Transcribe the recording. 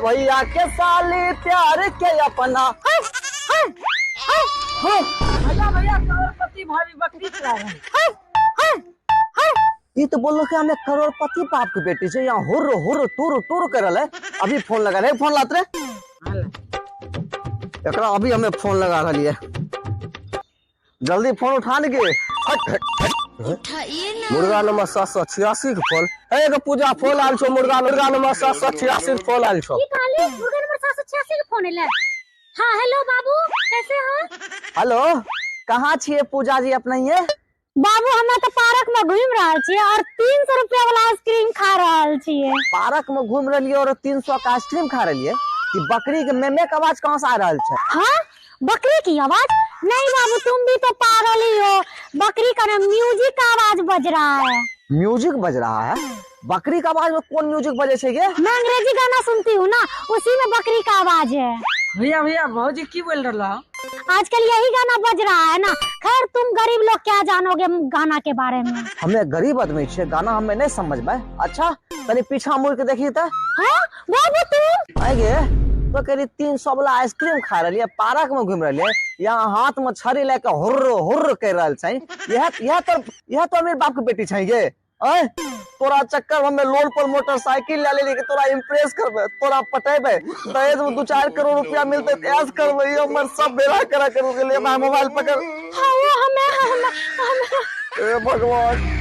भैया के साली प्यार के अपना। भैया भैया, करोड़पति भाभी बकरी चरा रहे हैं। ई तो बोललो कि हमें करोड़पति बाप के बेटी छे, यहाँ हुर्र हुर्र टूर टूर कर रहा है। अभी फोन लगा रहे, फोन लात रे एकरा, अभी हमें फोन लगा रही है, जल्दी फोन उठा ने के। मुर्गा नंबर 786 के फोन हे एगो पूजा फोन आयल छो। मुर्गा मुर्गा नंबर 786 के फोन आयल छो। की कहली? मुर्गा नंबर 786 के फोन एलै? हाँ, हेलो बाबू, कैसे हो? हेलो, कहाँ छियै पूजा जी अपने? ये बाबू, हम तो पार्क में घूम रहल छियै और 300 रुपया वाला आइसक्रीम खा रहल छियै। पार्क में घूम रहियै और 300 का आइसक्रीम खा रहियै? कि बकरी के मेमे के आवाज कहाँ से आ रहल छै? हाँ, बकरी की आवाज नहीं बाबू, तुम भी तो पागल ही हो। बकरी का ना, म्यूजिक का आवाज बज रहा है। म्यूजिक बज रहा है? बकरी के आवाज में कौन म्यूजिक बजे छै गे? मैं अंग्रेजी गाना सुनती हूँ ना, उसी में बकरी का आवाज है। भैया भैया, भौजी की बोल रहा? आजकल यही गाना बज रहा है ना। खैर, तुम गरीब लोग क्या जानोगे गाना के बारे में। हमें गरीब आदमी छे, गाना हमें नहीं समझ में। अच्छा, तनी पीछा मुड़ के देखी त। हाँ बाबू, तुम आइ गे तो करी 300 वाला आइसक्रीम खा रही है, पार्क में घूम रही है, यहाँ हाथ में छड़ी लेके हुर्र हुर्र कर रहल छै। यह तो अमीर बाप के बेटी छै गे। आय तोरा चक्कर में हमें लोन पर मोटरसाइकिल ले लेली कि तोरा इम्प्रेस करबे, तोरा पटेबे, दहेज में 2-4 करोड़ रुपया मिलते त ऐश करबे। ये हमर सब बेड़ा करा कर के लिए मोबाइल पकड़। हाँ, वो हमें हमें हमें ए भगवान।